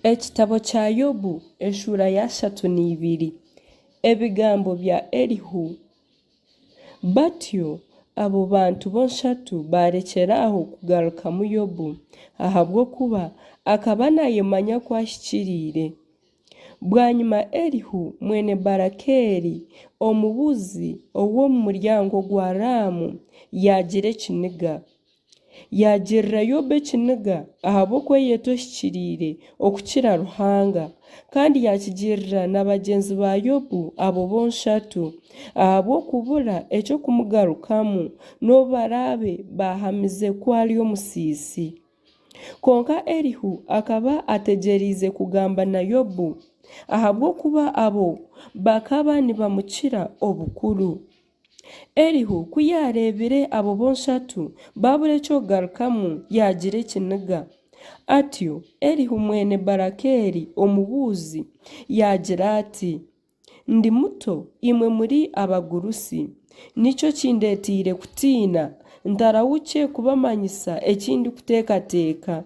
Ekitabo kya Yobu eshuura ya 32. Ebigambo bya Elihu. Batyo abo bantu bonshatu baarekyera aho kugarukamu Yobu, ahabw'okuba akaba naayemanya ku ahikiriire. Bwanyima Elihu mwene Barakeeli Omubuzi ow'omu muryango gwa Raamu yaagira ekiniga. Yaagirira Yobu ekiniga ahabw'okweyeta ohikiriire okukira Ruhanga, kandi yaakigirira na bagyenzi ba Yobu abo bonshatu, ahabw'okubura eky'okumugarukamu n'obu baraabe baahamize ku ari omusiisi. Kwonka Elihu akaba ategyereize kugamba na Yobu, ahabw'okuba abo bakaba nibamukira obukuru. Elihu ku yaareebire abo bonshatu baabura eky'okugarukamu, yaagira ekiniga. Atyo Elihu mwene Barakeeli Omubuuzi yaagira ati, Ndi muto, imwe muri abagurusi. Nikyo kindeeteire kutiina, ntarahukye kubamanyisa eki ndikuteekateeka.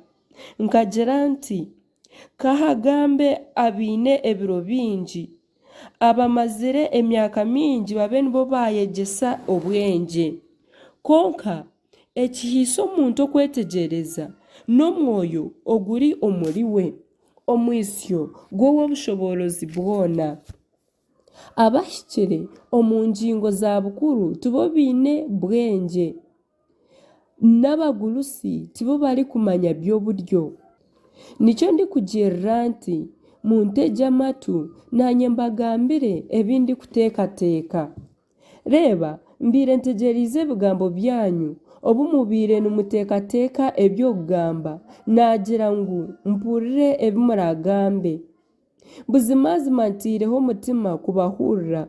Nkagira nti, Ka hagambe abaine ebiro bingi, Abamazire emyaka mingi babe nibo baayegyesa obwengye. Kwonka ekihaisa omuntu okwetegyereza n'omwoyo oguri omuriwe, omwitsyo gw'Ow'obushoboorozi bwona. Abahikire omu ngingo za bukuru tibo baine bwengye. N'abagurusi tibo barikumanya by'oburyo. Nikyo ndikugirira nti, Muntegye amatu, naanye mbagambire ebi ndikuteekateeka. Reeba, mbaire ntegyereize ebigambo byanyu, obu mubaire nimuteekateeka eby'okugamba, naagira ngu mpurire ebi muraagambe. Buzimazima ntaireho omutima kubahurira,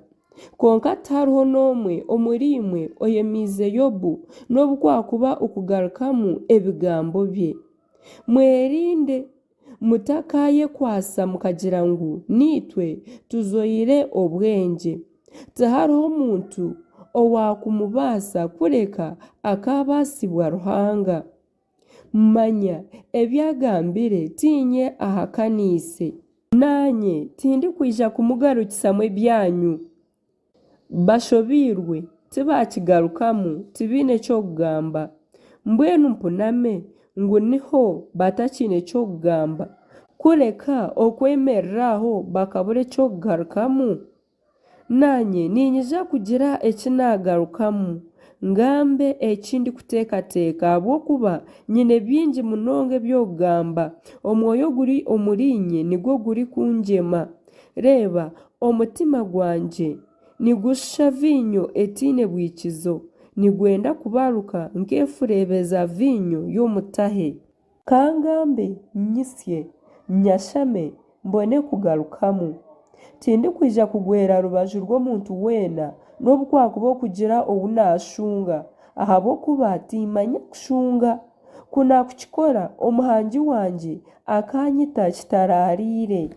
kwonka tihariho n'omwe omuriimwe oyemiize Yobu n'obu kwakuba okugarukamu ebigambo bye. Mwerinde, mutakaayekwatsa mukagira ngu naitwe tuzoire obwengye. Tihariho muntu owaakumubaasa kureka akaabaasibwa Ruhanga. Manya ebi agambire tiinye ahakaniise. Naanye tindikwija kumugarukisamu ebyanyu. Bashobeirwe, tibaakigarukamu, tibaine ky'okugamba. Mbwenu mpuname ngu niho batakiine ky'okugamba, kureka okwemerera aho bakabura eky'okugarukamu? Naanye niinyija kugira eki naagarukamu, ngambe eki ndikuteekateeka, ahabw'okuba nyine bingi munonga eby'okugamba. Omwoyo oguri omuriinye nigwo gurikungyema. Reeba, omutima gwangye nigushusha viinyo etaine bwikizo, nigwenda kubaruka nk'efureebe za viinyo y'omutahe. Ka ngambe nyitsye, nyashame, mbone kugarukamu. Tindikwija kugwera rubaju rw'omuntu weena, n'obu kwakuba okugira ou naashunga, ahabw'okuba timmanya kushunga. Ku naakukikora, Omuhangi wangye akaanyita kitaraariire.